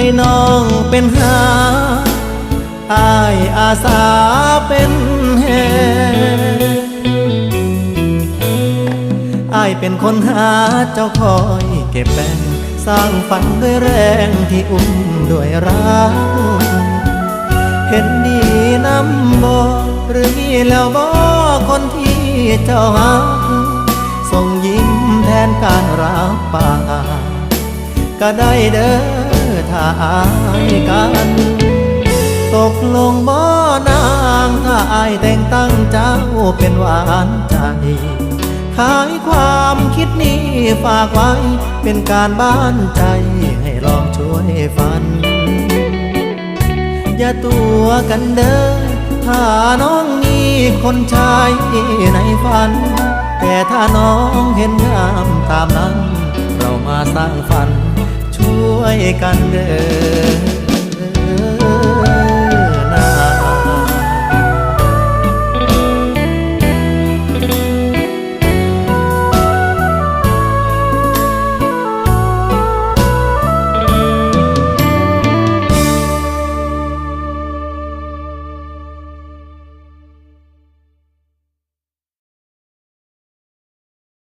ໃຫ້ນ້ອງເປັນຫາ ອ້າຍອາສາເປັນແຮງ. ອ້າຍເປັນຄົນຫາ ເຈົ້າຄອຍເກັບແບ່ງ ສ້າງຝັນດ້ວຍແຮງທີ່ອຸ້ມດ້ວຍແຮງ. ເຫັນດີນຳບໍ່ ຫຼືມີແລ້ວບໍ່ ຄົນທີ່ເຈົ້າຮັກ? ສົ່ງຍິ້ມແທນການຮັບປາກ ກະໄດ້ເດີ ຖ້າອ້າຍກັນ. ຕົກລົງບໍ່ນາງ ຖ້າອ້າຍແຕ່ງຕັ້ງເຈົ້າເປັນຫວານໃຈ? ຂາຍຄວາມຄິດນີ້ຝາກໄວ້ ເປັນການບານໃຈ ໃຫ້ລອງຊ່ວຍຝັນ. ຢ່າຕົວະກັນເດີ ຖ້ານ້ອງມີຄົນຊາຍໃນຝັນ, ແຕ່ຖ້ານ້ອງເຫັນງາມຕາມນັ້ນ, ເຮົາມາສ້າງຝັນຊ່ວຍກັນເດີ.